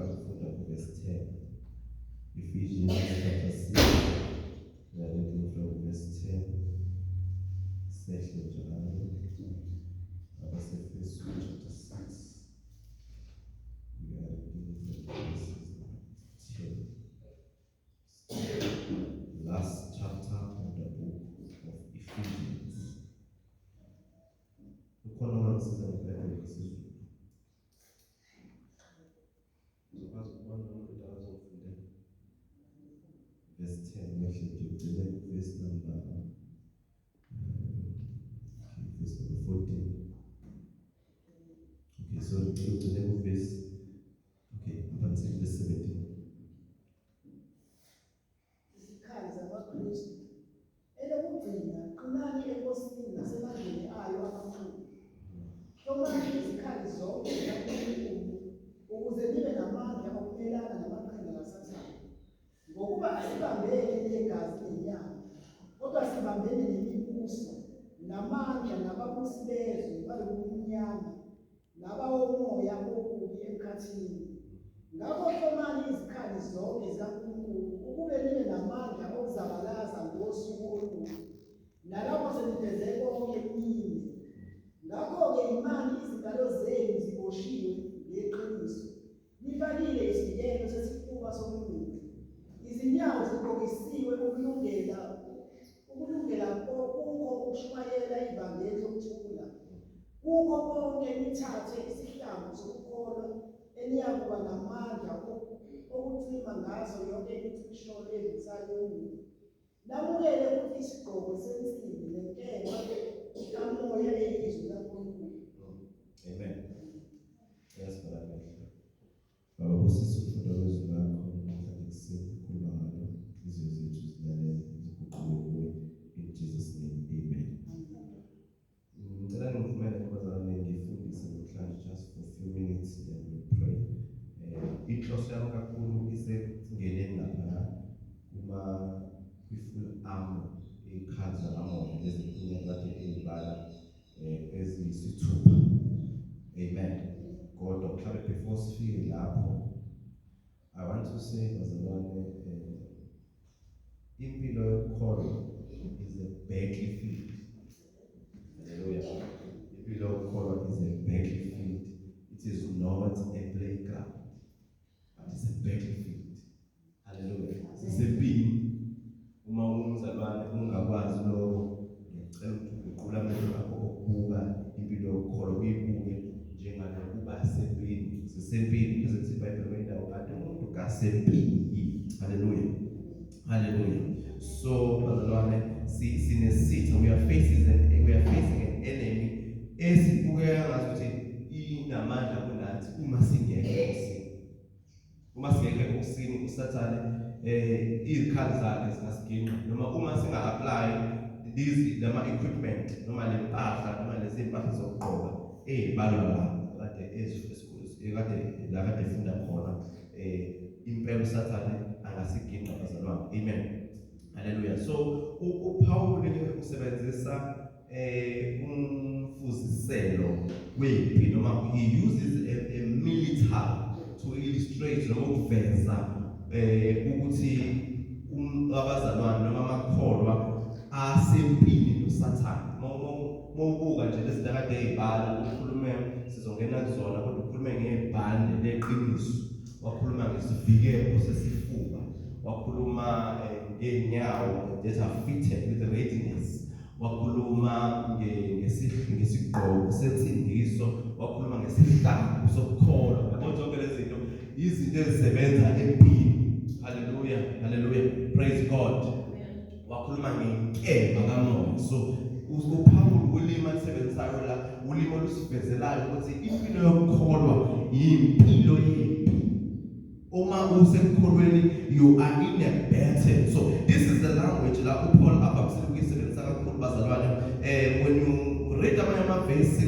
Siqala ukufunda ku-verse 10. Ephesians chapter 6, we are reading from verse 10. Sehle njalo. Abasefesu chapter 6. We are reading from verses 10. Last chapter of the book of Ephesians. Ukhona ongangisiza ngeBhayibheli lesiZulu? Uzokwazi ukubona umuntu azongifundela. Verse 10 wehle nje ugcine verse number okay, verse number 14. Okay, so ugcine ku verse, okay, up until verse 17. Izikhali zamaKristu. Elokugcina, qinani eNkosini nasemandleni ayo amakhulu. Hlomani izikhali zonke zikaNkulunkulu ukuze nibe namandla okumelana namaqhinga kaSathane. Ngokuba asibambene negazi nenyama, kodwa sibambene nemibuso, namandla, nababusi bezwe balobumnyama, nabawomoya obubi emkhathini. Ngakho hlomani izikhali zonke zikaNkulunkulu ukube nibe namandla okuzabalaza ngosuku olubi, nalapho senifeze konke nime. Ngakho-ke imani izingalo zenu ziboshiwe ngeqiniso, nifakile isivikelo sesifuba sokulunga, izinyawo zigqokisiwe ukulungela kukho ukushumayela ivangeli lokuthula. Kukho konke nithathe isihlangu sokukholwa eniyakuba namandla okucima ngaso yonke imicibisholo evuthayo yomubi. Namukele futhi isigqoko sensimbi nenkemba kaMoya eyizwi likaNkulunkulu. Amen. Yes, Baba. Baba, busisa ukufunda kwezwi lakho namhlanje ekuseni, khuluma ngalo, inhliziyo zethu zilalele, ziguquke kuwe. In Jesus' name, amen. Ngicela ngivumele, bazalwane, ngifundise namhlanje just for a few minutes, then we pray. Inhloso yami kakhulu isekungeneni lapha kuma kwi-full armor, iy'khathi zakamoya lezi kade ey'bala eziyisithupha. Amen. Kodwa mhlawumbe before sifike lapho, I want to say, bazalwane, impilo yokukholwa is a battlefield. Hallelujah. Impilo yokukholwa is a battlefield. It is not a playground, but it's a battlefield. Hallelujah. Sisempini. Uma ungumzalwane ungakwazi lokho, ngiyacela ukuthi uguqule amehlo akho okubuka impilo yokukholwa, uyibuke njengalokuba sempini. Sisempini, kuze kuthi iBhayibheli kwendawo kanti umuntu kasempini. Hallelujah. Hallelujah. So bazalwane, sinesitha, we are facing an enemy esibukeka ngathi inamandla kunathi uma singekho enkosini. Uma singekho enkosini, uSathane izikhali zakhe zingasiginqa, noma uma singa apply these lama equipment noma lempahla noma lezi impahla zokugqoka ezibalwa la kade kade la kade efunda khona, impela uSathane angasiginqa, bazalwane. Amen. Hallelujah. So uPaul ke usebenzisa umfuziselo wempi, noma he uses a military to illustrate noma ukuveza ukuthi abazalwane noma amakholwa asempini noSathane. Mawubuka nje lezi zinto akade ey'bala, ukhulume, sizongena kuzona, kodwa ukhulume ngebhande leqiniso, wakhuluma ngesivikelo sesifuba, wakhuluma ngey'nyawo that are fitted with readiness, wakhuluma ngesigqoko sensindiso, wakhuluma ngesihlangu sokukholwa. Yabo, zonke lezi zinto izinto ezisebenza empini. Haleluya, haleluya, praise God. Wakhuluma ngenkemba kaMoya. So uPaul, ulimi alisebenzisayo la, ulimi olusivezelayo ukuthi impilo yokukholwa yimpilo yempi. Uma usekukholweni, you are in a battle. So this is the language la uPaul avamisile ukuyisebenzisa kakhulu, bazalwane. When you read amanye amavesi,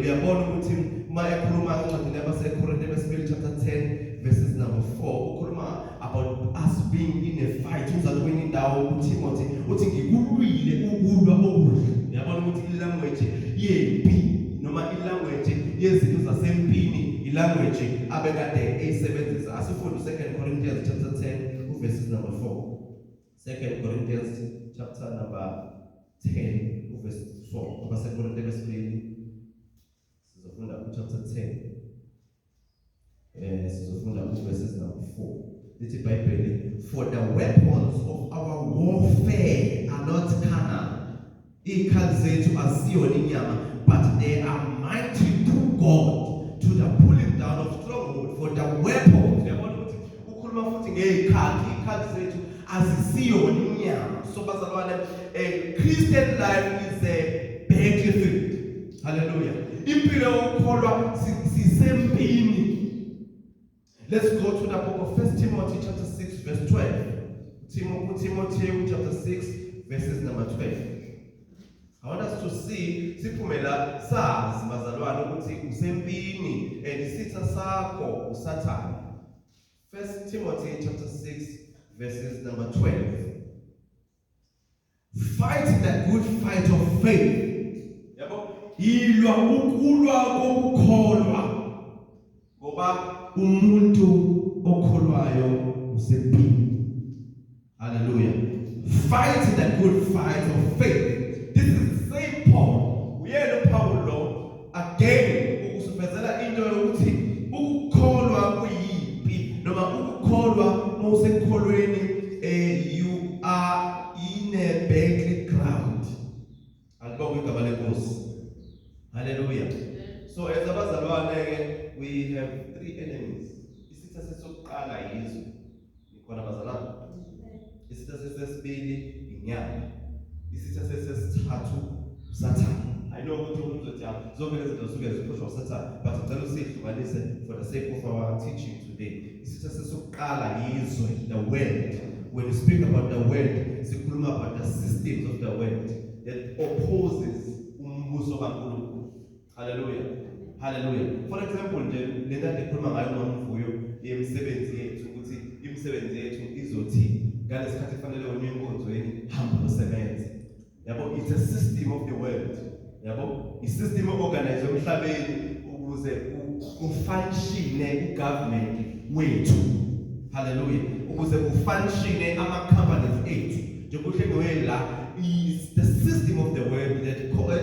uyabona ukuthi uma ekhuluma encwadini yabaseKorinte besibili chapter 10 verses number 4, ukhuluma about us being in a fight. Uzathi kwenye indawo uTimothy uthi, "Ngikulwile ukulwa okuhle." Uyabona ukuthi ilanguage yempi noma ilanguage yezinto zasempini. Ilanguage abekade eyisebenzisa. Asifunde 2 Corinthians chapter 10 uverses number 4. 2 Corinthians chapter number 10 uverse 4. AbaseKorinte besibili sizofunda uchapter 10. Sizofunda uverses number 4. Lithi iBhayibheli, for the weapons of our warfare are not carnal. Izikhali zethu asiyona inyama, but they are mighty through God to the pulling down of stronghold. For the weapons, uyabona ukuthi ukhuluma futhi ngezikhali, izikhali zethu azisiyona inyama. So bazalwane, a Christian life is a battlefield. Hallelujah. Impilo yokukholwa sisempini. Let's go to the book of 1 Timothy chapter 6 verse 12. Timothy chapter 6 verses number 12. I want us to see, siphume la sazi bazalwane ukuthi usempini and isitha sakho uSathane. 1 Timothy chapter 6 verses number 12. Fight the good fight of faith. Yabo? Yilwa ukulwa kokukholwa. Ngoba umuntu okholwayo usempini. Hallelujah. Fight the good fight of faith. This is the same Paul. Uyena uPaul lo again ukusivezela into yokuthi ukukholwa kuyimpi, noma ukukholwa mawusekukholweni, you are in a battleground. Alibongwe igama lenkosi. Hallelujah. So as abazalwane ke, we have three enemies. Isitha sesokuqala yizwe. Nikhona bazalwane? Isitha sesibili inyama. Isitha sesithathu uSathane. I know ukuthi umuntu uzothi, "Ah, zonke lezi zinto zisuke ziphushwa uSathane," but ngicela usihlukanise for the sake of our teaching today. Isitha sesokuqala yizwe, the world. When you speak about the world, sikhuluma about the systems of the world that opposes umbuso kaNkulunkulu. Hallelujah. Hallelujah. For example nje, lento endikhuluma ngayo nomvuyo yemisebenzi yethu, ukuthi imisebenzi yethu izothi ngalesikhathi kufanele wena uye enkonzweni, hamba uyosebenza. Yabo, it's a system of the world. Yabo, i-system organized emhlabeni ukuze kufunctione ugovernment wethu. Hallelujah. Ukuze kufunctione ama companies ethu. Njengokuhle la is the system of the world that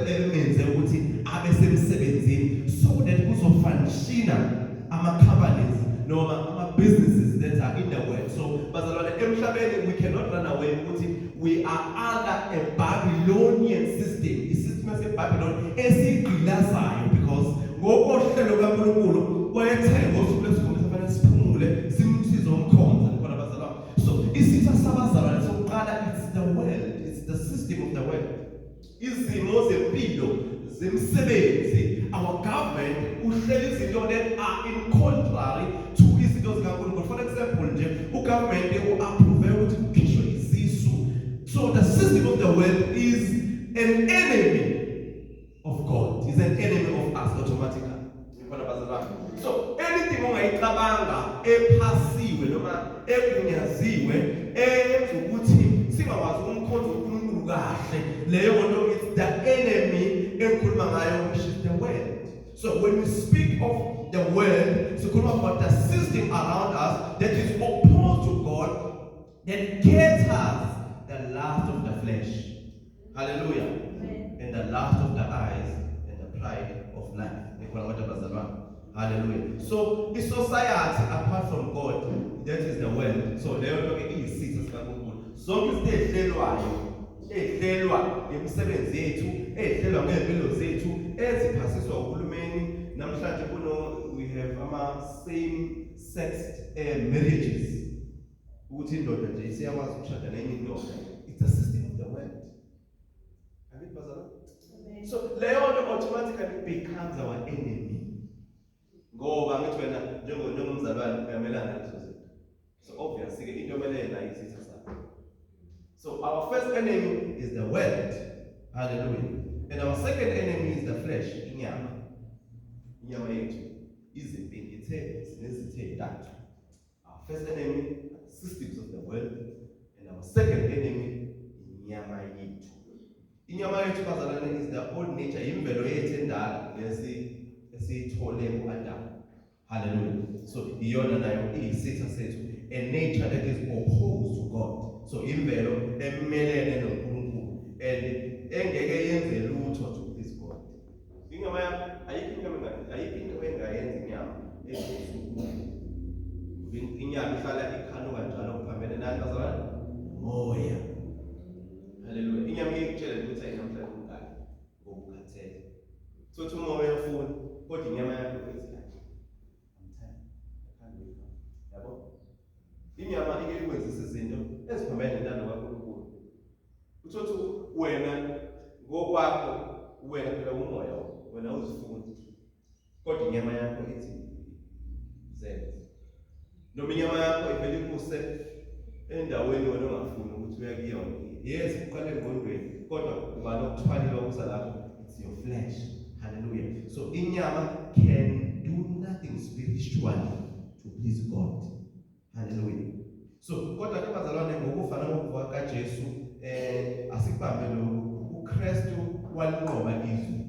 emenze ukuthi abe semsebenzini so that kuzofunctiona ama companies noma ama businesses that are in the world. So bazalwane, emhlabeni we cannot run away ukuthi we are under a Babylonian system. I-system yaseBabylon esigqilazayo, because ngokohlelo kaNkulunkulu wayethe ngosuku lwesikhombisa fanele siphumule, sizomkhonza. Khona bazalwane. So isitha sabazalwane sokuqala, it's the world, it's the system of the world. Izimo zempilo, zemisebenzi, our government uhlela izinto that are in contrary to izinto zikaNkulunkulu. For example nje, ugovernment u-approve ukuthi kukhishwe izisu. So the system of the world is an enemy of God, is an enemy of us automatically. Ngibona bazalwane. So anything ongayicabanga ephasiwe noma egunyaziwe eyenza ukuthi singakwazi ukumkhonza uNkulunkulu kahle, leyo nto it's the enemy engikhuluma ngayo, which is the world. So when we speak of the world, sikhuluma about the system around us that is opposed to God, that caters the lust of the flesh, hallelujah, and the lust of the eyes and the pride of life. Nikhona kodwa bazalwane? Hallelujah. So i-society apart from God, that is the world. So leyo nto ke iyisitha sikaNkulunkulu. Zonke izinto ezihlelwayo, ezihlelwa ngemisebenzi yethu, ezihlelwa ngey'mpilo zethu, eziphasiswa uhulumeni namhlanje, kuno we have ama same sex marriages, ukuthi indoda nje isiyakwazi ukushada nenye indoda. It's a system of the world, angithi bazalwane? So leyo nto automatically becomes our enemy, ngoba ngithi wena njengomzalwane uyamelana nalezo zinto. So obviously ke into emele yena isitha sakho. So our first enemy is the world. Hallelujah. And our second enemy is the flesh, inyama. Inyama yethu izimpi, ngithe sinezitha ezintathu. Our first enemy are the systems of the world, and our second enemy, inyama yethu. Inyama yethu bazalwane is the old nature, imvelo yethu endala lesi esiyithole kuAdam. Hallelujah. So iyona nayo iyisitha sethu, a nature that is opposed to God. So imvelo emelene noNkulunkulu and engeke yenze lutho to please God. Inyama yakho ayikho inyama ayikho into engayenza inyama ezosuku. Inyama ihlala ikhanuka njalo kuphambene nani bazalwane? Moya. Hallelujah. Inyama iyakutshela ukuthi ayinamhlanje umngane ngoba ukhathele. Sothi umoya uyafuna kodwa inyama yakho ithi I'm tired. I can't wake up. Yabo? Inyama ike ikwenzisa izinto eziphambene nentando kaNkulunkulu. Uthothi wena ngokwakho wena phela umoya wena uzifuni. Kodwa inyama yakho ithi zenze. Noma inyama yakho ivele ikuse endaweni wena ongafuni ukuthi uya kuyona. Yes, uqale engqondweni kodwa ubani okuthwalile okusa lapho? It's your flesh. Hallelujah. So inyama can do nothing spiritually to please God. Hallelujah. So kodwa ke bazalwane ngokufa nangokuvuka kaJesu asikubambe lokhu uKristu walinqoba izwe.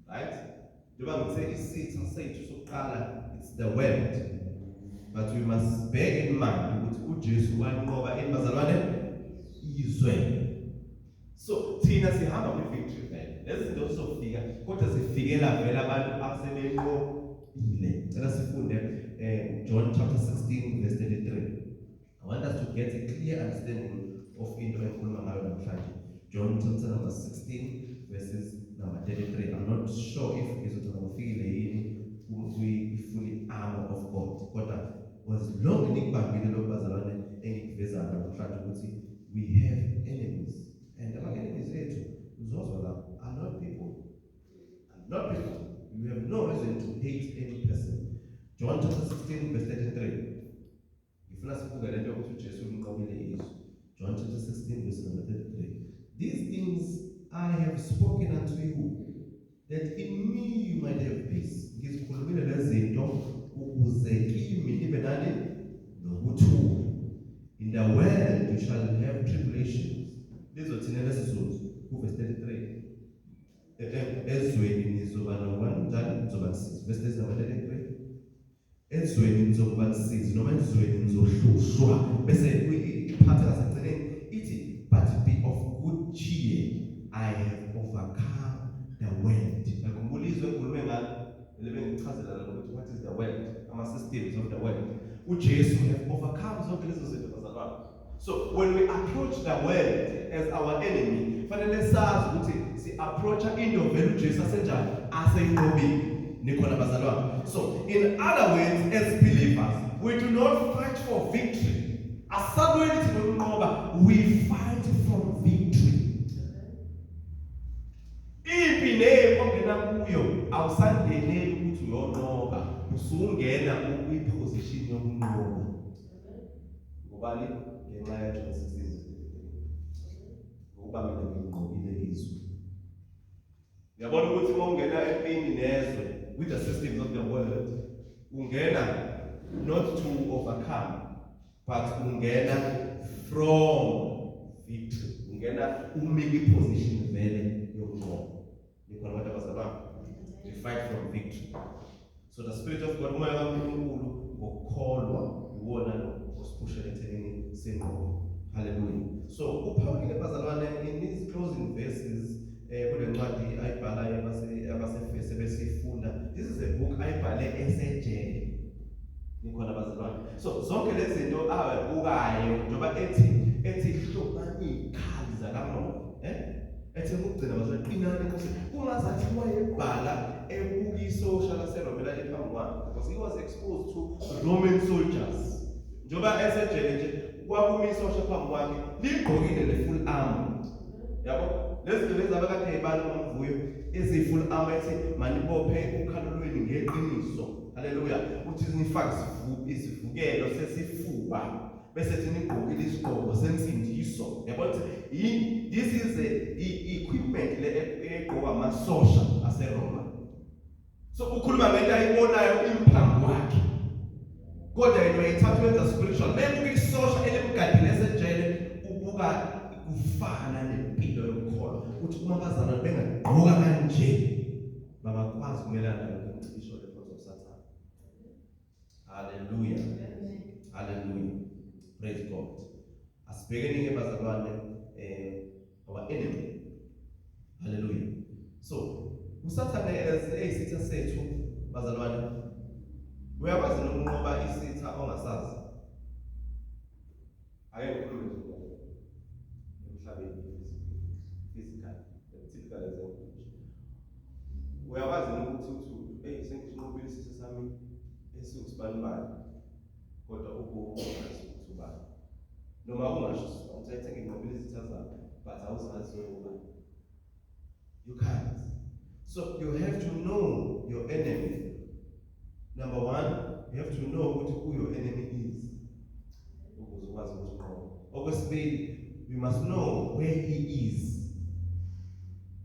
Right? Njengoba ngithe isitha sethu sokuqala it's the world. But we must bear in mind ukuthi uJesu wanqoba ini bazalwane izwe. So thina sihamba kwi-victory vele. Lezi zinto zizofika kodwa zifikela vele abantu asebenqobile. Cela sifunde John chapter 16 verse 33. I want us to get a clear understanding of into engikhuluma ngayo namhlanje. John chapter number 16 verses number 33. I'm not sure if ngizothi ngofikile yini kwi-fully armor of God. Kodwa as long nikubambile lokhu bazalwane engikuvezayo namhlanje ukuthi we have enemies. And ama enemies ethu uzozwa la are not people. Are not people. You have no reason to hate any person. John chapter 16 verse 33. Ngifuna sibuke lento yokuthi uJesu unqobile izwe. John chapter 16 verse number 33. These things I have spoken unto you, that in me you might have peace. Ngizikhulumile lezi zinto ukuze kimi nibe nani nokuthula. In the world you shall have tribulations. Lizothina lesiZulu kuverse 33. Ezweni nizoba nokwani nizoba nosizi. Verse number 33. Ezweni nizokuba nosizi noma ezweni nizohlushwa bese iphatha ngasekugcineni ithi but be of good cheer, I have overcome the world. Ngikhumbula izwe engikhulume ngalo lebe ngichazela lona ukuthi what is the world, ama systems of the world. uJesu have overcome zonke lezo zinto bazalwane. So when we approach the world as our enemy, fanele sazi ukuthi si approacha into vele uJesu asenjani aseyinqobile. Nikhona bazalwane? So in other words, as believers we do not fight for victory. Asalweni thina ukunqoba, we fight from victory. Impi nempi ongena kuyo awusangeneli ukuthi uyonqoba, usungena ukwiposition yokunqoba. Ngobani? Ngenxa yaJohn 16. Ngokuba mina nginqobile izwe. Uyabona ukuthi uma ungena empini nezwe with the systems of the world, ungena not to overcome but ungena from victory. Ungena umi kwi-position vele yokunqoba. Nikhona abantu abazalwane? We fight from victory. So the spirit of God, umoya kaNkulunkulu ngokukholwa iwona lo osiphushela ekuthenini sinqobe. Hallelujah. So uPaul bazalwane in his closing verses kule ncwadi ayibhalayo abaseEfese besifunda, this is a book ayibhale esejele. Nikhona bazalwane? So zonke lezi zinto ababukayo njengoba ethi hlobani izikhali zakamoya, ethi ukugcina bazalwane qinani enkosini, kungazathi wayebhala ebuka isosha laseRome laliphambi kwakhe, because he was exposed to Roman soldiers. Njengoba esejele nje kwakumi isosha phambi kwakhe ligqokile le full armor. Yabo lezi zinto lezi abakade ebala umvuyo ezi full armor, ethi manibophe ukhalo lweni ngeqiniso. Haleluya. Uthi nifake isivukelo sesifuba bese thina igqokile isigqoko sensindiso. Yabona ukuthi this is a equipment le egqokwa amasosha aseRoma. So ukhuluma ngento ayibonayo imphambi kwakhe, kodwa yena uyayithatha wenza spiritual. Bebuka isosha elimgadile esejele, ubuka kufana nempilo yokukholwa ukuthi uma abazalwane bengagqoka kanje bangakwazi ukumelana nayo imicibisho lephonso uSathane. Hallelujah. Hallelujah. Praise God. Asibhekeni ke bazalwane our enemy. Hallelujah. So, uSathane as eyisitha sethu bazalwane uyakwazi nokunqoba isitha ongasazi. Ake ngikhulume nje emhlabeni physical, typical example nje. Uyakwazi ukuthi uthi hey sengisinqobile isitha sami esiwusibanibani kodwa ubungazi ukuthi ubani. Noma ungasho uthi senginqobile izitha zami but awuzazi ubani. You can't. So you have to know your enemy. Number one, you have to know ukuthi who your enemy is. Ukuze ukwazi ukunqoba. Okwesibili, you must know where he is.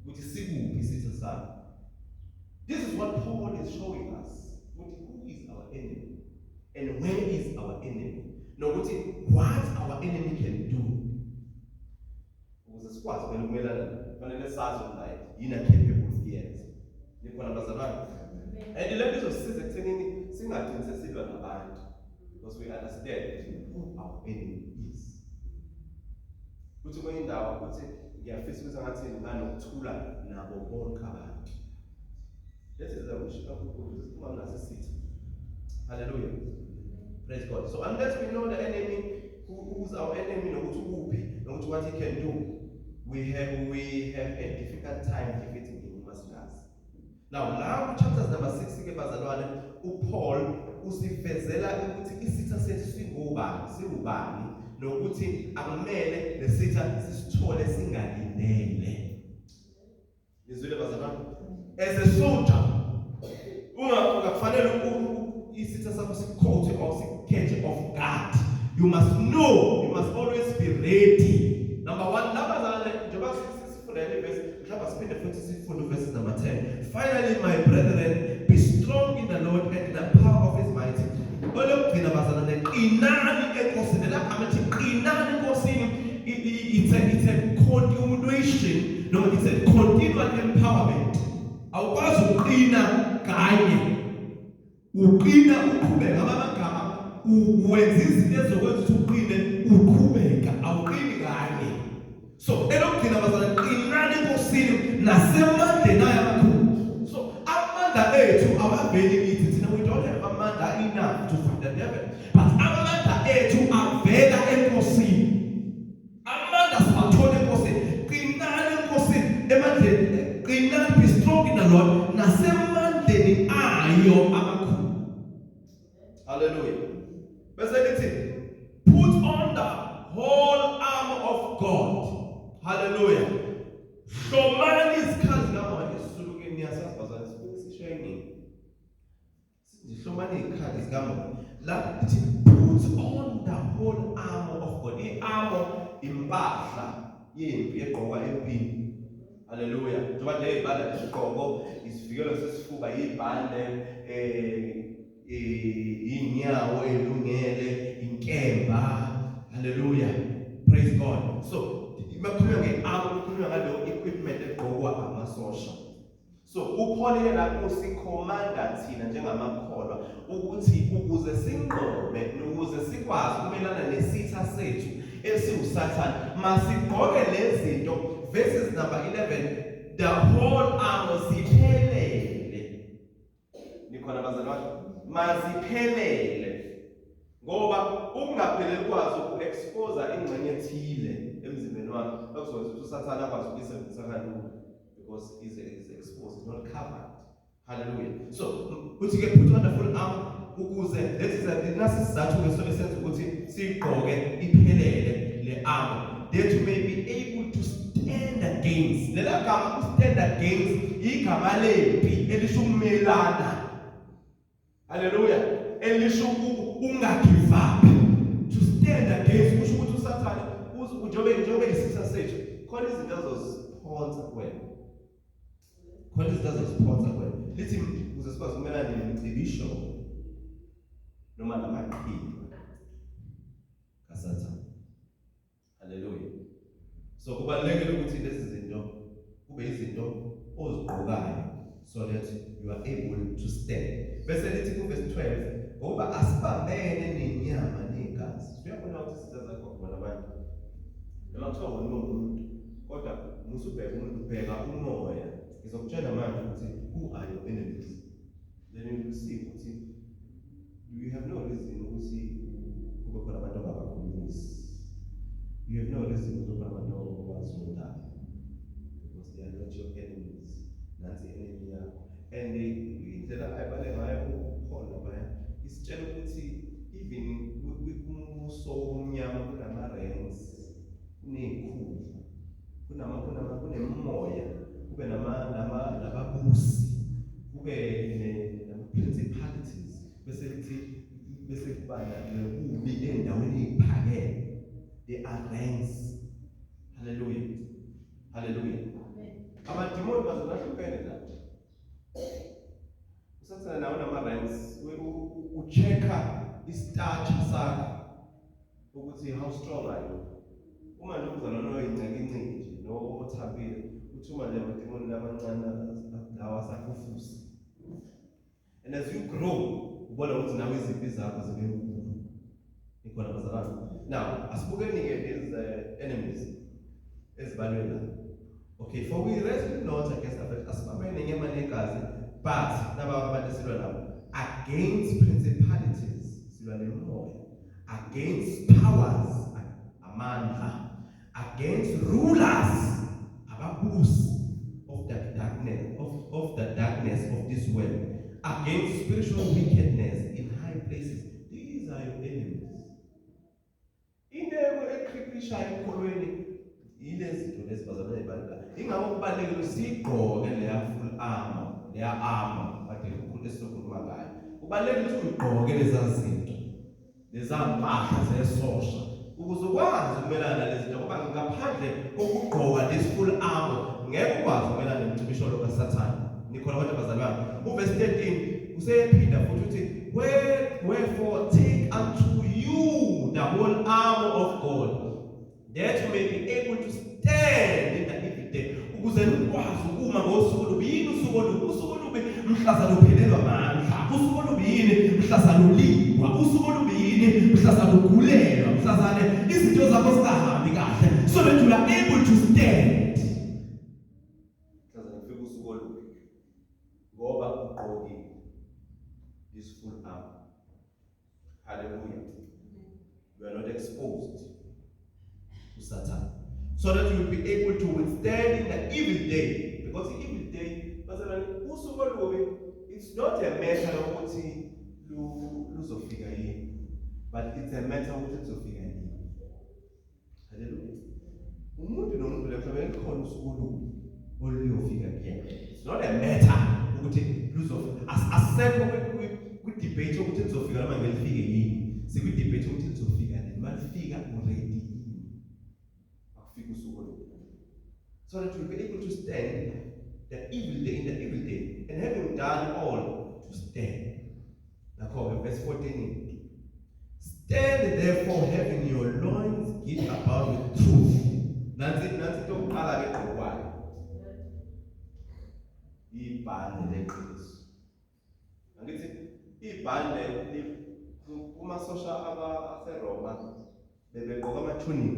Ukuthi sikuphi isitha sakho. This is what Paul is showing us. Ukuthi who is our enemy and where is our enemy. Nokuthi what our enemy can do. Ukuze sikwazi phela ukumelana kufanele sazi ukuthi naye yini capable ukuyenza. Nikhona bazalwane? And le nto izosisiza ekuthenini singagcini sesilwa nabantu because we understand who our enemy is. Kuthi kwenye indawo ukuthi ngiyafisa ukuthi ngathi nganokuthula nabo bonke abantu. That is the wish kaNkulunkulu ukuthi uma naso isitha. Hallelujah. Praise God. So unless we know the enemy who's our enemy nokuthi ukuphi nokuthi what he can do, we have a difficult time defeating him uma singazi. Now la ku chapters number 6 ke bazalwane uPaul usivezela ukuthi isitha sethu singobani, siwubani nokuthi akumele lesitha sisithole singalindele. Nizwile bazalwane? As a soldier ungakufanele isitha sakho sikukhothe or sikukhethe off guard. You must know, you must always be ready. Number one, labazalwane njengoba sifunda le verse, mhlawumbe siphinde futhi sifunde verse number 10. Finally, my brethren, be strong in the Lord and in the power of his might. Olokugcina bazalwane, qinani enkosini. Lapha athi qinani enkosini, it's a continuation, no, it's a continual empowerment. Awukwazi ukuqina kanye. Uqina uqhubeka amagama wenza izinto ezokwenza ukuthi uqine uqhubeka awuqini kanye. So elokugcina bazalwane qinani enkosini nasemandleni ayo amakhulu. So amandla ethu awaveli kithi thina, we don't have amandla enough to fight the devil, but amandla ethu avela enkosini. Amandla siwathola enkosini. Qinani enkosini emandleni, qinani, be strong in the Lord nasemandleni ayo amakhulu. Hallelujah. Bese lithi put on the whole armor of God. Hallelujah. Hlomani izikhali zikamoya. IsiZulu ke niyasazi bazalwane, sifike sisho eningi. Sihlomani izikhali zikamoya. La lithi put on the whole armor of God. I-armor impahla yempi egqokwa empini. Hallelujah. Njengoba nje ibala isigqoko, isivikelo sesifuba, ibhande, inyawo elungele, inkemba. Hallelujah. Praise God. So makhulunywa nge-armor kukhulunywa ngaleyo equipment egqokwa amasosha. So uPaul ke la usikhomanda thina njengamakholwa ukuthi ukuze sinqobe nokuze sikwazi ukumelana nesitha sethu esiwuSathane masigqoke lezi zinto. Verses number 11, the whole armor, ziphelele. Nikhona bazalwane? Maziphelele, ngoba ukungapheleli kwazo ku-expose ingxenye ethile emzimbeni wakho okuzokwenza ukuthi uSathane akwazi ukuyisebenzisa kalula because is exposed, is not covered. Hallelujah. So uthi ke put on the full armor ukuze lesi nasi sizathu ke esenza ukuthi siyigqoke iphelele le armor, that you may be able to stand against. Lela gama stand against igama lempi elisho ukumelana. Hallelujah. Elisho ungagive up. To stand against kusho ukuthi uSathane njengoba isitha sethu khona izinto azoziphonsa kuwena. Khona izinto azoziphonsa kuwena. Lithi ukuze sikwazi ukumelana nemicibisho noma namaqhinga kaSathane. Hallelujah. So kubalulekile ukuthi lezi zinto kube izinto ozigqokayo so that you are able to stand. Bese lithi ku verse 12. Ngoba asibambene nenyama negazi. Uyabona ukuthi isitha zakho khona abantu. Noma kuthiwa wena umuntu, kodwa musubheka umuntu, bheka umoya. Ngizokutshela manje ukuthi who are your enemies. Then you will see ukuthi you have no reason ukuthi kube khona abantu ongabakhulumisi. You have no reason ukuthi khona abantu obazondayo. Because they are not your enemies. Nansi enemy yakho. And indlela ayibale ngayo uPaul laphaya isitshela ukuthi even kumbuso womnyama kunama-ranks, kunezikhundla, kunama kunama kunemimoya, kube nama nama nababusi, kube nama-principalities, bese kuthi bese kuba nobubi endaweni eyiphakeme. There are ranks. Hallelujah. Hallelujah. Amadimoni bazolahlukene la. Usathane nawo nama-ranks, u-check-a i-stature sakho ukuthi how strong are you. Uma nje umzalwane oyincekinceki nje lo othambile, uthuma nje amadimoni lamancane lawa asafufusa. And as you grow, ubona ukuthi nawe izimpi zakho zibe nkulu. Ikhona bazalwane. Now, asibukeni-ke these enemies ezibalwe la. Okay, for we wrestle not against the flesh, asibambene nenyama negazi, but naba abantu esilwa nabo, against principalities, silwa nemimoya, against powers, amandla, against rulers, ababusi of the darkness, of the darkness of this world, against spiritual wickedness in high places. These are your enemies. Into ekhiphishayo ekholweni yilezi zinto lezi bazalwane balula. Ingakho kubalulekile ukuthi siyigqoke leya full armor, leya armor kade kukhulu esizokhuluma ngayo. Kubalulekile ukuthi uyigqoke leza zinto, leza mpahla zesosha, ukuze ukwazi ukumelana nalezi zinto, ngoba ngaphandle kokugqoka this full armor ngeke ukwazi ukumelana nemicibisholo kaSathane. Nikhona kodwa bazalwane? Uverse 13 useyephinda futhi uthi, Wherefore take unto you the whole armor of God, that you may be able to stand in the evil day, ukuze nikwazi ukuma ngosuku olubi. Yini usuku olubi? Usuku olubi mhlaza luphelelwa amandla. Usuku olubi yini? Mhlaza lulingwa. Usuku olubi yini? Mhlaza lugulelwa, mhlazane izinto zakho zingahambi kahle, so that you are able to stand mhlazane kufika usuku olubi, ngoba ugqokile this full armor. Hallelujah. You are not exposed to Satan, so that you will be able to withstand in the evil day. Because the evil day, bazalwane, usuku olubi, it's not a matter yokuthi luzofika yini, but it's a matter ukuthi luzofika nini. Hallelujah. Umuntu nomuntu la emhlabeni likhona usuku olubi oluyofika kuyena. It's not a matter ukuthi luzofika. Asekho kwi-debate ukuthi lizofika noma ngelifike yini. Sikwi-debate ukuthi lizofika nini. Malifika already yini. Akufika usuku olubi. So that you'll be able to stand the evil day, in the evil day, and having done all, to stand. Nakho-ke verse 14. Stand therefore, having your loins girt about with truth. Nansi nansi into yokuqala ke egqokwayo. Ibhande leqiniso. Angithi ibhande kumasosha aseRoma bebegqoka ama-tunic,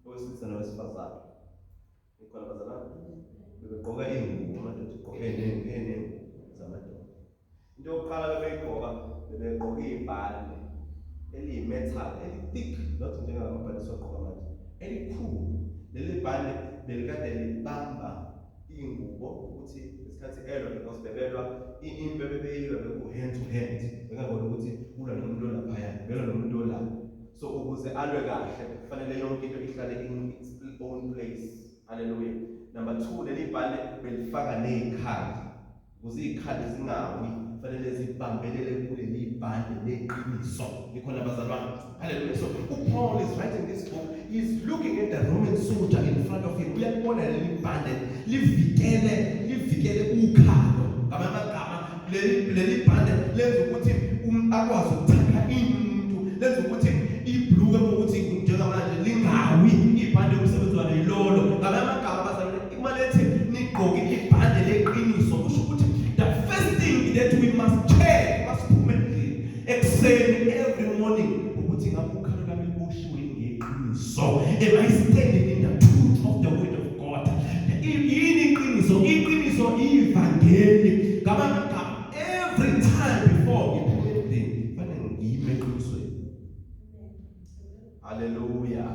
owesilisa nowesifazane. Ikhona bazalwane? Bebegqoka iy'ngubo, amadoda egqoke ney'ngubo zamadoda. Into yokuqala bebeyigqoka, bebegqoka ibhande eliyi-metal, eli-thick, not njengalamabhande esiwagqoka manje, elikhulu. Leli bhande belikade libamba iy'ngubo ukuthi ngesikhathi elwa, because bebelwa impi ebebeyilwa beku-hand to hand, bekangona ukuthi ulwa nomuntu olaphaya, belwa nomuntu ola. So ukuze alwe kahle kufanele yonke into ihlale in its own place. Hallelujah. Number 2, leli bhande belifaka nezikhali, ukuze izikhali zingawi kufanele zibambelele kuleli bhande leqiniso. Nikhona bazalwane? Hallelujah. So uPaul is writing this book, he's looking at the Roman soldier in front of him. Uyabona leli bhande livikele ukhalo. Ngamanye amagama, leli bhande lenza ukuthi akwazi ukuthatha umuntu, lenza ukuthi ibhluke ukuthi njengamanje lingawi. Ibhande umsebenzi walo yilolo. Ngamanye amagama bazalwane, uma lethi nigqoke ibhande leqiniso, kusho ukuthi the first thing that we must check masiphume endlini, Hallelujah.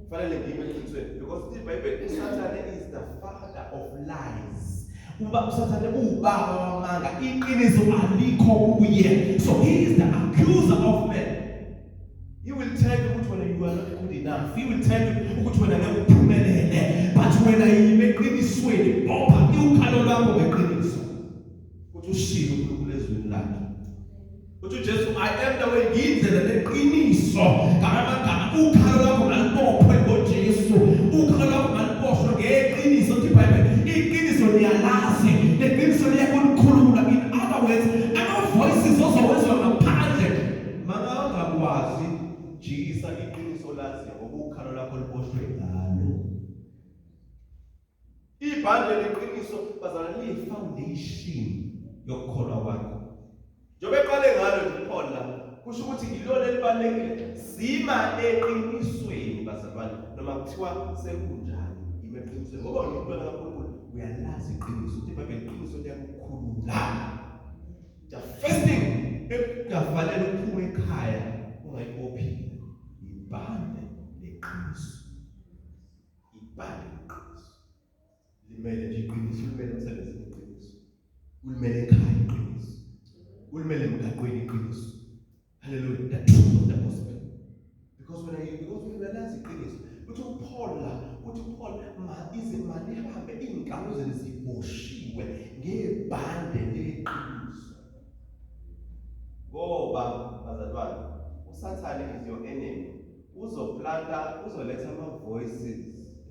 Fanele ngime eqinisweni because iBhayibheli uSathane is the father of lies. Uba uSathane uwubaba wamanga, iqiniso alikho kuye. So he is the accuser of men. He will tell you ukuthi wena you are not good enough. He will tell you ukuthi wena ngeke uphumelele. But wena yime eqinisweni, bopha ukhalo lwakho ngeqiniso. Uthi ushilo uNkulunkulu ezwini lakhe. Uthi uJesu I am the way, ngiyindlela neqiniso. Ngamagama ukhalo lwakho ngalibophwe ngoJesu. Ukhalo lwakho ngaliboshwe ngeqiniso. Uthi iBhayibheli iqiniso niyalazi, neqiniso liyakunikhulula. In other words, ama voices ozowezwa ngaphandle mangangakwazi jikisa iqiniso laziyo ngoba ukhalo lakho liboshwe ngalo. Ibhande leqiniso bazalwane liyi-foundation yokukholwa kwakho. Njengoba eqale ngalo nje uPaul la, kusho ukuthi ilona elibalulekile. Sima eqinisweni bazalwane, noma kuthiwa sekunjani, ima eqinisweni ngoba ungumntwana kaNkulunkulu, uyalazi iqiniso. Uthi iBhayibheli iqiniso liyakukhulula. The first thing ekungafanele uphume ekhaya ungayibophile ibhande leqiniso. Ibhande leqiniso. Limele nje iqiniso, ulimele emsebenzini iqiniso. Ulimele ekhaya iqiniso. Ulimele emgaqweni iqiniso. Hallelujah. The truth of the gospel. Because when I because when uyalazi iqiniso, uthi uPaul la, uthi uPaul ma ize manihambe izinkalo zenu ziboshiwe ngebhande leqiniso. Ngoba bazalwane, uSathane is your enemy. Uzoplanta, uzoletha ama voices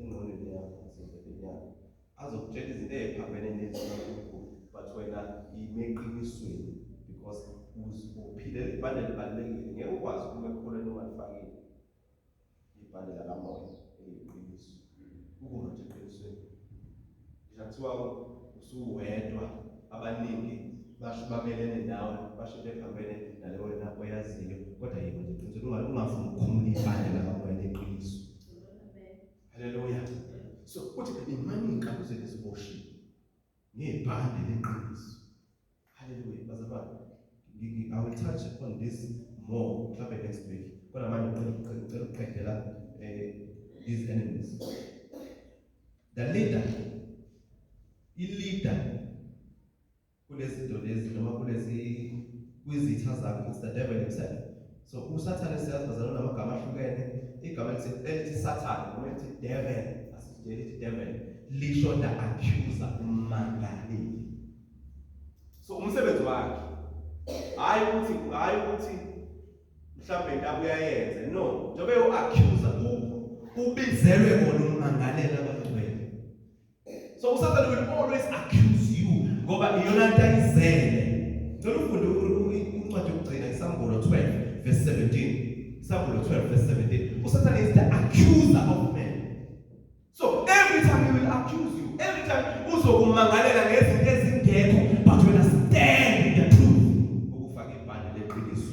engqondweni yakho, nasendlebeni yakho. Azokutshela izinto eziphambene nezwi likaNkulunkulu, but wena ime eqinisweni because uzibophile. Ibhande libalulekile, ngeke ukwazi ukuma ekukholweni ungalifakile ibhande lakamoya eliyiqiniso. Ukuma nje eqinisweni. Ngisho kuthiwa usuwedwa, abaningi basho bamelene nawe, basho into ephambene nale wena oyaziyo, kodwa yima nje eqinisweni, ungavumi ukukhumula ibhande lakamoya leqiniso. Haleluya. So uthi imani inkalo zenu ziboshiwe ngebhande leqiniso. Haleluya. Bazalwane, I will touch on this more mhlawumbe next week. Kodwa manje ngicela ukuqedela these enemies. The leader, i-leader kulezi zinto lezi noma kulezi kwizitha zakho, it's the devil himself. So uSathane siyazi bazalwane unamagama ahlukene. Igama elithi Sathane noma elithi devil, asithi elithi devil lisho the accuser, ummangaleli. So umsebenzi wakhe hayi ukuthi mhlawumbe into abuyayenze, no, njengoba ewu-accuser ubizelwe kona ukumangalela abangcwele. So uSathane will always accuse you ngoba iyona nto ayizele. Ngicela ufunde incwadi yokugcina iSambulo 12 verse 17. Isambulo 12 verse 17. uSathane is the accuser of men. So every time he will accuse you, every time uzokumangalela ngezinto ezingekho, but wena stand in the truth. Ukufaka ibhande leqiniso.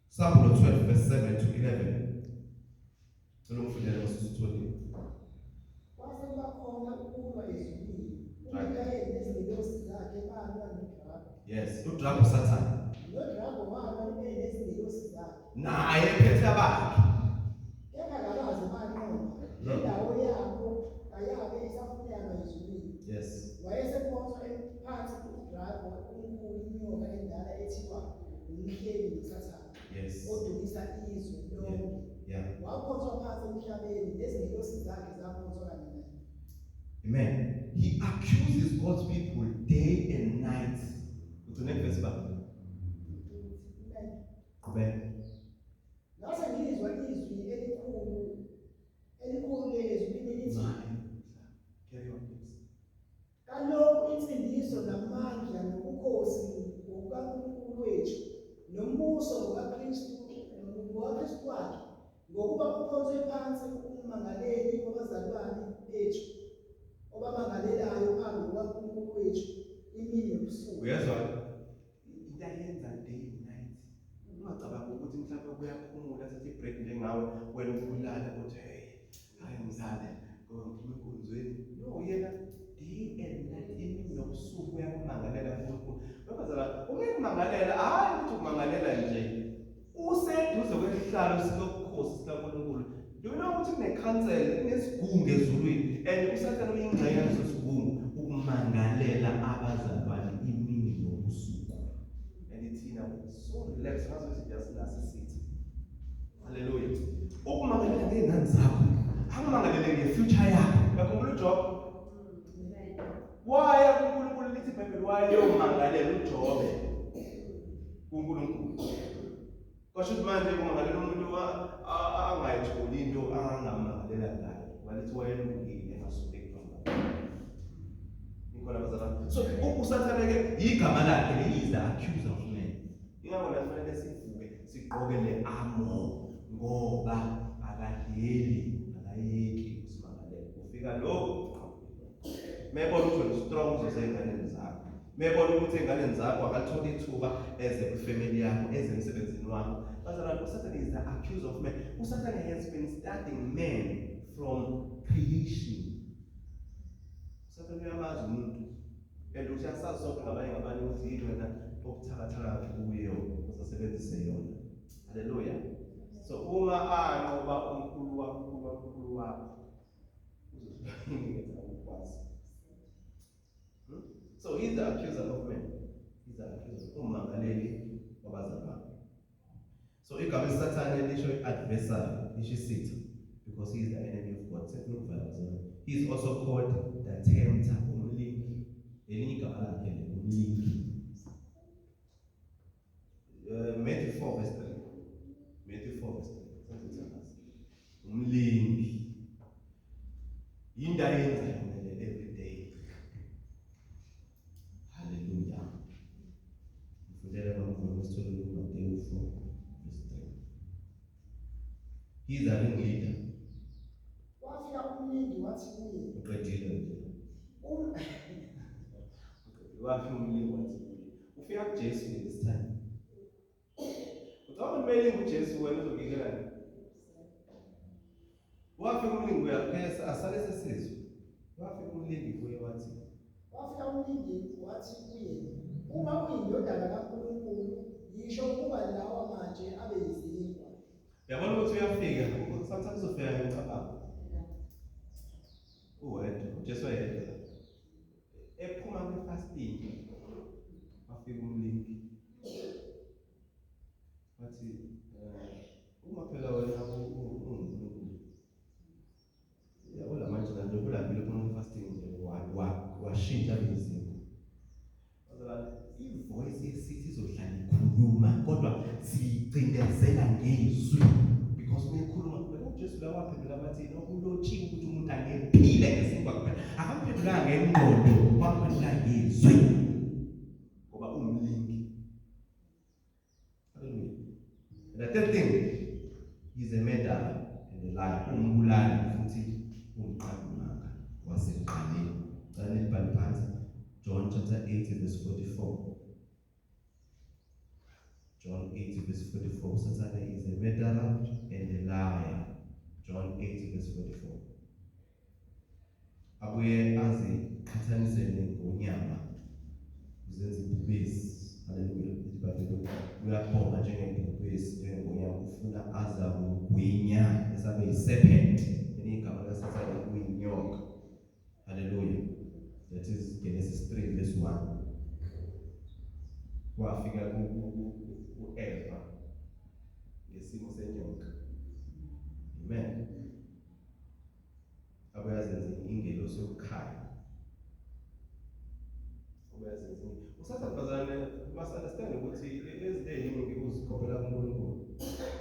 Sambulo 12 verse 7 to 11. Cela ungifundele masusutholile. Kwase kuba khona ukulwa ezulwini. UMikayeli nezingelosi zakhe balwa noDrago. Yes, uDrago Sathane. NoDrago walwa nezingelosi zakhe. Naye ephethe abakhe. Kepha kabaze banqoba. Indawo yabo kayabe isafunyanwa ezulwini. Yes. Wayesephonswa phansi uDrago omkhulu, inyoka endala ethiwa umhleli noSathane. Yes. Odukisa izwe lonke. Waphonswa phansi emhlabeni, nezingelosi zakhe zaphonswa kanye naye. Amen. He accuses God's people day and night. Ugcine verse ba. Qhubeka. Ngase ngizwa izwi elikhulu elikhulu ezulwini lithi, Carry on please. Kalokhu insindiso namandla nobukhosi ngokukaNkulunkulu wethu nombuso ngokaKristu ngokaKristu wakhe, ngokuba uphonswe phansi ummangaleli wabazalwane bethu obamangalelayo phambi kukaNkulunkulu wethu imini nobusuku. Uyezwa into ayenza day and night. Ungacabanga ukuthi mhlawumbe uyaphumula athathe i-break njengawe wena ubulala uthi hey hayi ngizale ngoba ngiphuma enkonzweni. No, yena day and night, imini nobusuku uyakumangalela uNkulunkulu. Webazala uma ekumangalela, hayi ukuthi ukumangalela nje, useduze kwehla sobukhosi sikaNkulunkulu. Do you know ukuthi kunekhansela, kunesigungu ezulwini, and uSathane uyingxenye yaleso sigungu ukumangalela abazalwane imini nobusuku. And thina so relax ngazuthi nje asinaso isitha. Haleluya. Ukumangalela ngey'ngane zakho, akumangalele nge-future yakho. Uyakhumbula uJob? Waya kuNkulunkulu, lithi iBhayibheli wayomangalela uJobe kuNkulunkulu. Kwasho ukuthi manje kumangalela umuntu angayitholi into angamangalela ngayo. Walithi wayelungile engasuke kuNkulunkulu. Nikhona bazalwane. So uSathane ke igama lakhe he is the accuser of men. Ingakho la kufanele sivuke sigqoke le armor ngoba akadeli akayeki usimangalela. Ufika lokhu mebona ukuthi wena strong uzoseyinganeni zakho, mebona ukuthi ey'nganeni zakho akatholi ithuba eze kwifamily yakho, eze emsebenzini wakho. Bazalwane, uSathane is the accuser of man. USathane has been studying men from creation. USathane uyamazi umuntu and uyasazi sonke ngabanye ngabanye ukuthi yini wena okuthakathaka kuyo usasebenzise yona. Haleluya. So uma anqoba umkhulu wamkhulu wamkhulu wakho, ukwazi. So he's the accuser of men. He's the accuser, ummangaleli wabazalwane. So igama elisathane lisho i-adversary, lisho isitha, because he is the enemy of God. Sefuna ukuvala bazalwane. He is also called the tempter, umlingi. Elinye igama lakhe le, umlingi. Matthew 4 verse 3. Matthew 4 verse 3. Sasithandaza. Umlingi. Yinto ayenzayo le every day. Hallelujah. Ngifundele bamvuma sithole kuMateyu 4 verse 3. He is a ringleader. Wafika umlingi wathi kuye, Uqedile nje. Wafika umlingi wathi kuye. Ufika kuJesu this time. Ucabanga ukuthi mayelinga uJesu wena uzokikelani? Wafika umlingi uyaphesa asale sesizwe. Wafika umlingi kuye wathi, Wafika umlingi wathi kuye, uma uyindodana kaNkulunkulu, yisho ukuba lawa matshe abe yizinkwa. Uyabona ukuthi uyafika, sometimes uzofika ngemicabango. Uwedwa, uJesu wayedwa. Ephuma kwi-fasting, wafika umlingi. Wathi, uma phela wena unguNkulunkulu. Uyabona manje nje kulambile uphuma kwi-fasting nje washintsha izinto. Bazalwane, i-voice yesithi izohlala ikhuluma kodwa siyicindezela ngezwi because uma ikhuluma phela uJesu la waphendula bathi nokulotshiwe ukuthi umuntu angephile ngesinkwa kuphela. Akamphendulanga ngengqondo, wamphendula ngezwi ngoba umlingi. Hallelujah. And the third thing, he's a murderer and a liar. Umbulali futhi umqambimanga wasekuqaleni. Cela nibhale phansi John chapter 8 verse 44. John 8 verse 44. Satan is a murderer and a liar. John 8 verse 44. Abuye aziqhathanise nengonyama, uzenza ibhubesi. Haleluya. Ithi iBhayibheli uyabhonga njengebhubesi, njengengonyama, ufuna aza kugwinya esabe yi-serpent. Elinye igama likaSathane kuyinyoka. Haleluya. That is Genesis 3 verse 1. Wafika ku-Eva ngesimo senyoka. Amen. Abuye azenze ingelosi yokukhanya. Abuye azenze. Usathane bazalwane must understand ukuthi izinto ey'ningi uzikhophela kuNkulunkulu.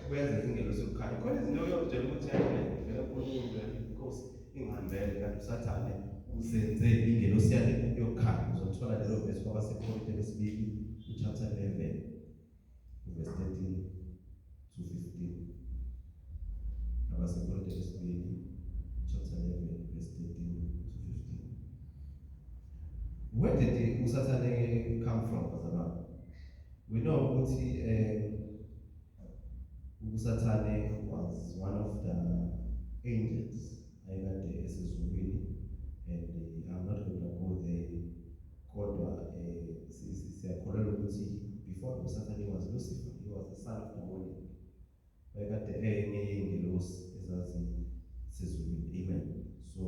Abuye azenze ingelosi yokukhanya. Khona izinto oyozitshela ukuthi hayi vele kuNkulunkulu inkosi ingihambele, kanti uSathane uzenze ingelosi yakhe yokukhanya. Uzothola lelo verse kwabaseKorinte besibili chapter 11 verse 13 to 15. AbaseKorinte besibili chapter 11 verse 13 to 15. Where did uSathane come from, bazalwane? We know ukuthi uSathane was one of the angels ayekade esezulwini, and I'm not going to go there, kodwa siyakholelwa ukuthi before uSathane was Lucifer, he was the son of the morning. Wayekade enye yey'ngelosi ezazisezulwini. Amen. So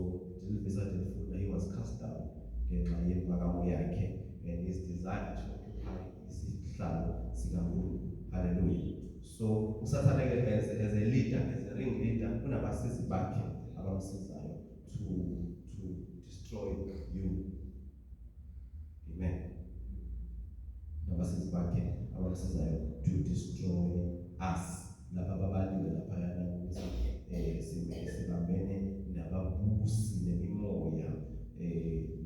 leli vesi ade lifunda, he was cast down ngenxa yempakamo yakhe and his desire to occupy isihlalo sikaNkulunkulu. Hallelujah. So uSathane ke as a leader, as a ring leader, unabasizi bakhe abamsizayo to destroy you. Amen. Nabasizi bakhe abamsizayo to destroy us. Laba babaliwe laphayana ukuthi sibambene nababusi nemimoya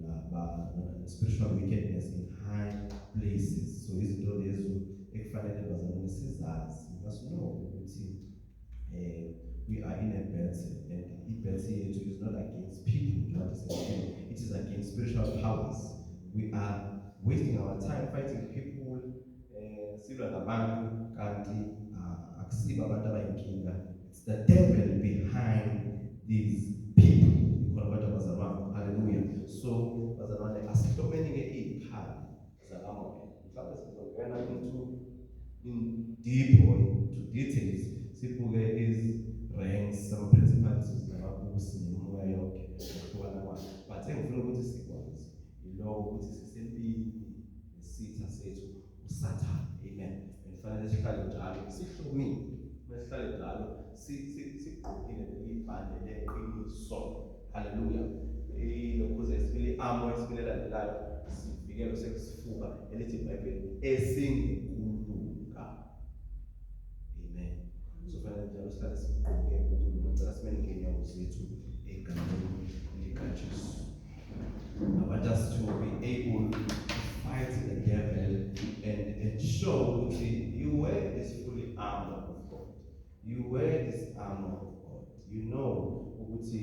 naba spiritual wickedness in high places. So izinto lezo ekufanele bazalwane sizazi. We must know ukuthi we are in a battle, and i-battle yethu is not against people, not it is against spiritual powers. We are wasting our time fighting people, silwa nabantu kanti akusibo abantu abayinkinga. It's the devil behind these people. Ikhona abantu abazalwane. Hallelujah. So bazalwane, asihlomeni ke izikhali zakamoya. Mhlawumbe sizongena into in deep or into details, sibuke iz ranks, some principalities nababusi nemimoya yonke ngokuhlukana kwayo, but engifuna ukuthi sikwazi yiloko ukuthi sisempini nesitha sethu uSathane. Amen. And fanele sihlale njalo sihlomile, sihlale njalo sigqokile leli bhande leqiniso. Hallelujah. Ilokhuze esibili amo esibili elandelayo, isivikelo sesifuba elithi iBhayibheli esingukulunga. Amen. So fanele njalo sihlale sigqoke ukulunga. Ngicela simele ngeenyawo zethu egameni likaJesu. I want us to be able to fight the devil and ensure ukuthi you wear this fully armor of God. You wear this armor of God. You know ukuthi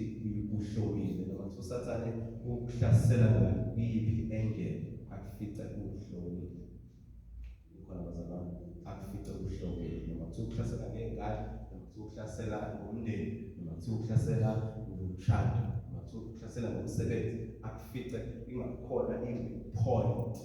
uhlomile, noma kuthiwa uSathane ukuhlasela ngakuyiphi angle, akufice uhlomile. Ikhona bazalwane, akufice uhlomile. Noma kuthiwa ukuhlasela ngey'ngane, noma kuthiwa ukuhlasela ngomndeni, noma kuthiwa ukuhlasela ngomshado, noma kuthiwa ukuhlasela ngomsebenzi, akufice ingakhona i-weak point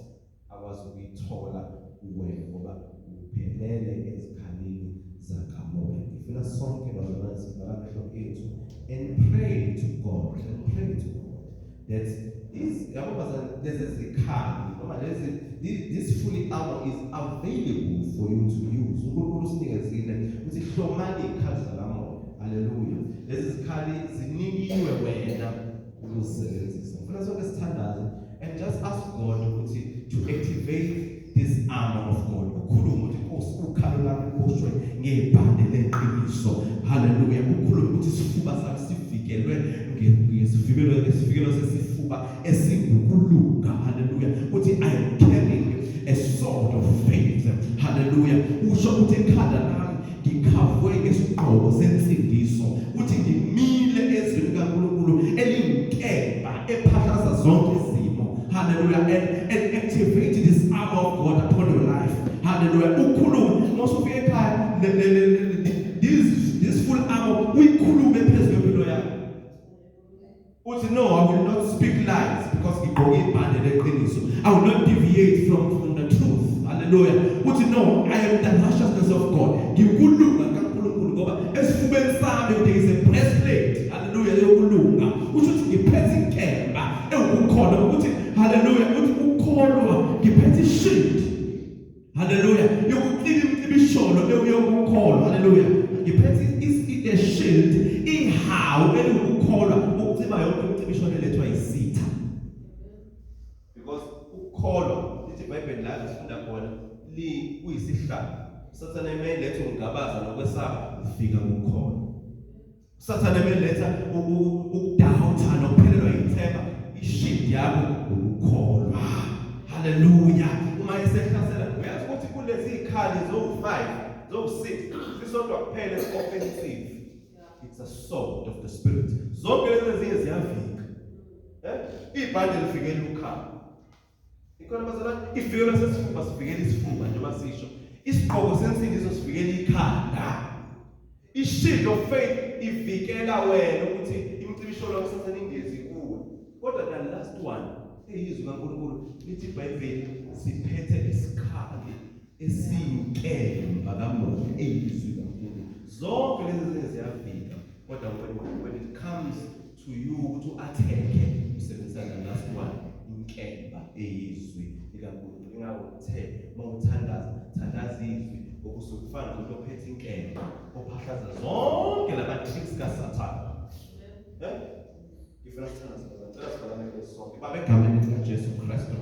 akwazi ukuyithola kuwena, ngoba uphelele ezikhalini zakamoya. Ngifuna sonke bazalwane sivala amehlo ethu and pray to God, and pray to God that these, yabo bazalwane, lezi zikhali noma lezi this fully armor is available for you to use. UNkulunkulu usinikezile ukuthi hlomani izikhali zakamoya. Haleluya. Lezi zikhali zinikiwe wena ukuzisebenzisa. Ngifuna sonke sithandaze and just ask God ukuthi to activate this armor of God. Ukhulume ukuthi, Nkosi, ukhalo lami liboshwe ngebhande leqiniso. Haleluya. Ukhulume ukuthi isifuba sami sivikelwe ngesivikelo, isivikelo sesifuba esingukulunga. Haleluya. Uthi I am carrying a sword of faith. Haleluya. Usho ukuthi ekhanda lami ngikhavwe ngesigqoko sensindiso. Uthi ngimile ezwini kaNkulunkulu eliyinkemba ephahlaza zonke izimo. Hallelujah. And activate this armor of God upon your life. Hallelujah. Ukhulume mawusufika ekhaya this full armor uyikhulume phezu kwempilo yakho. Uthi, no, I will not speak lies because ngigqoke ibhande leqiniso. I will not deviate from the truth. Hallelujah. Uthi, no, I am the righteousness of God. Ngikulunga kaNkulunkulu ngoba esifubeni sami there is a breastplate. Hallelujah, yokulunga. Usho ukuthi ngiphethe inkemba ewukukholwa ukuthi, hallelujah, uthi ukukholwa, ngiphethe ishield. Hallelujah. Yokucika imicibisholo eyokukholwa. Hallelujah. Ngiphethe a shield, ihawu eliwukukholwa ukucima yonke imicibisholo elethwa yisitha. Because ukukholwa, lithi iBhayibheli la sifunda khona, li kuyisihlalo. Sathane emeletha ungabaza nokwesaba, ufika ukukholwa. Sathane emeletha ukudoubta nokuphelelwa ithemba, ishield yakho ukukholwa. Hallelujah. Uma esehlasela, uyazi ukuthi kulezi zikhali zo5, zo6, sisodwa kuphela offensive. It's a sword of the spirit. Zonke lezi ezinye ziyavika. Ibhande livikela ukhalo. Ikhona bazalwane, ivikelo sesifuba sivikela isifuba njengoba sisho. Isigqoko sensindiso sivikela ikhanda. I-shield of faith ivikela wena ukuthi imicibisholo yakusathane ingezi kuwe. Kodwa the last one, eyizwi kaNkulunkulu, lithi iBhayibheli siphethe isikhali esiyinkemba kamoya, eyizwi kaNkulunkulu. Zonke lezi zinto ziyafika, kodwa when it comes to you ukuthi u-attack-e, usebenzisa the last one, inkemba eyizwi likaNkulunkulu. Ingakho uthe uma uthandaza, thandaza izwi, ngoba usuke ufana nomuntu ophethe inkemba ophahlaza zonke lama tricks kaSathane. Eh? Ngifuna sithandaze, ngicela siphakamise sonke. Baba, egameni likaJesu Kristu.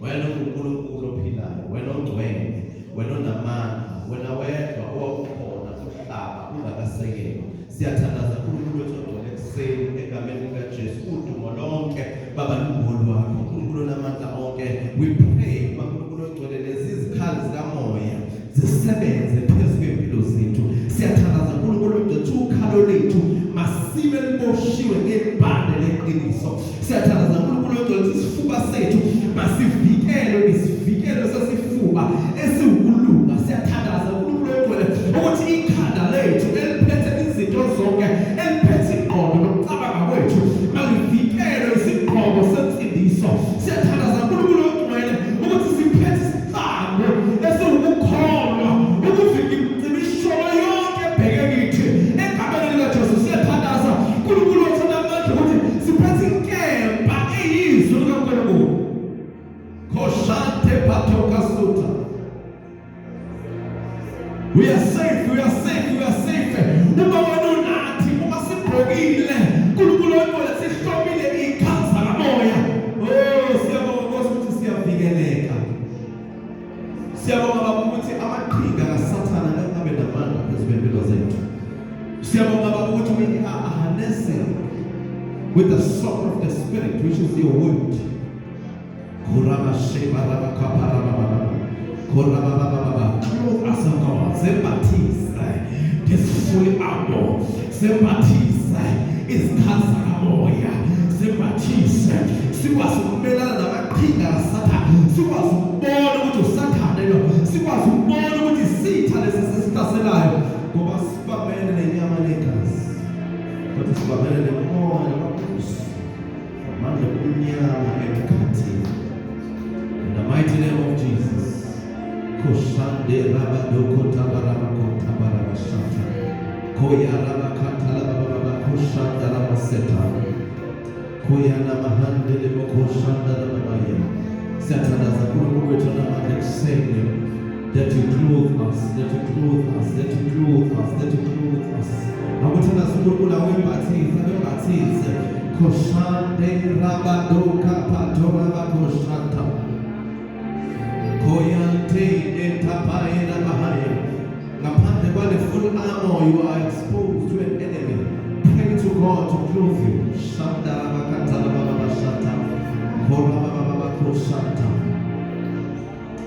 Wena unguNkulunkulu ophilayo, wena ongcwele, wena onamandla, wena wedwa owawukhona umhlaba ungakasekelwa. Siyathandaza, Nkulunkulu wethu ongcwele, ekuseni egameni likaJesu, udumo lonke, Baba, lungolwakho. Nkulunkulu onamandla onke, we pray, Nkulunkulu ongcwele, lezi zikhali zikamoya zisebenze phezu kwempilo zethu. Siyathandaza, Nkulunkulu ongcwele, ukhalo lethu masibe liboshiwe ngebhande leqiniso. Siyathandaza, Nkulunkulu ongcwele, isifuba sethu masivikelwe ngesivikelo sesifuba esiwukulunga. Siyathandaza, Nkulunkulu ongcwele, ukuthi ikhanda lethu eliphethe izinto zonke, eliphethe ingqondo nokucabanga kwethu, malivikelwe isigqoko sensindiso. Siyathandaza, Nkulunkulu ongcwele, ukuthi siphethe isihlangu esiwukukholwa ukuvika imicibisholo yonke ebheke kithi egameni likaJesu. Siyathandaza, Nkulunkulu wethu namandla, ukuthi siphethe inkemba eyizwi likaNkulunkulu. Koshante patokasuta. We are safe, we are safe, we are safe. Uma wena unathi, uma sigqokile, Nkulunkulu ongcwele, sihlomile izikhali zakamoya. Oh, siyabonga, Nkosi, ukuthi siyavikeleka. Siyabonga, Baba, ukuthi amaqhinga kaSathana ngeke abe namandla phezu kwempilo zethu. Siyabonga, Baba, ukuthi we are harnessing with the sword of the Spirit, which is your word. Kurama sheba raba kapa raba baba. Kurama baba baba. Clothe us, O God. Sembathise this full armor. Sembathise izikhali zakamoya. Sembathise sikwazi ukumelana namaqhinga kaSathane. Sikwazi ukubona ukuthi uSathane lo. Sikwazi ukubona ukuthi isitha lesi sesihlaselayo, ngoba sibamele nenyama negazi, kodwa sibamele nemoya namakhosi, amandla obumnyama emkhathini. In the mighty name of Jesus. Koshande rabadoko tabarabako tabarabashata. Koya rabakatala bababa koshanda rabaseta. Koya namahande lemokoshanda rababaya. Siyathandaza, Nkulunkulu wethu namandla, ekuseni, that you clothe us, that you clothe us, that you clothe us, that you clothe us. Akuthandaza uNkulunkulu awembathise, awembathise. Koshande rabadoka patorabakoshanta. Koyante entapaela bahaya. Ngaphandle kwale full armor, you are exposed to an enemy. Pray to God to clothe you. Shanda rabakata rababashata. Korabababakoshanta.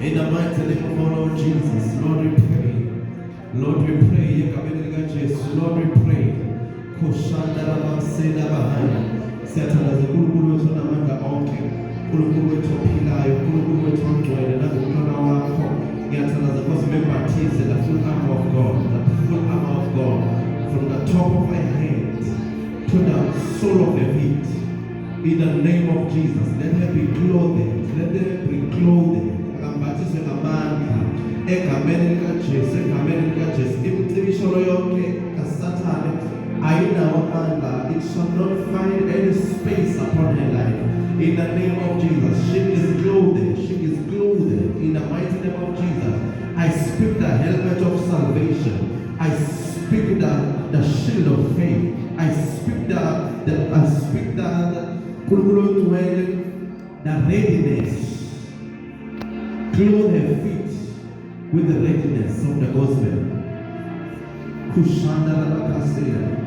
In the mighty name of our Lord Jesus, Lord, we pray. Lord, we pray. Egameni likaJesu, Lord, we pray. Koshanda rabasela bahaya. Siyathandaza, uNkulunkulu wethu onamandla onke, uNkulunkulu wethu ophilayo, uNkulunkulu wethu ongcwele, nangomntwana wakho. Ngiyathandaza, Nkosi, membathise the full armor of God, the full armor of God, from the top of my head to the sole of her feet. In the name of Jesus, let her be clothed. Let her be clothed. Akambathiswe ngamandla egameni likaJesu, egameni likaJesu. Imicibisholo yonke kaSathane ayinawo amandla. It shall not find any space upon her life. In the name of Jesus, she is clothed. She is clothed in the mighty name of Jesus. I speak the helmet of salvation. I speak the shield of faith. I speak the Nkulunkulu ongcwele, the readiness. Clothe her feet with the readiness of the gospel. Kushanda rabakasira.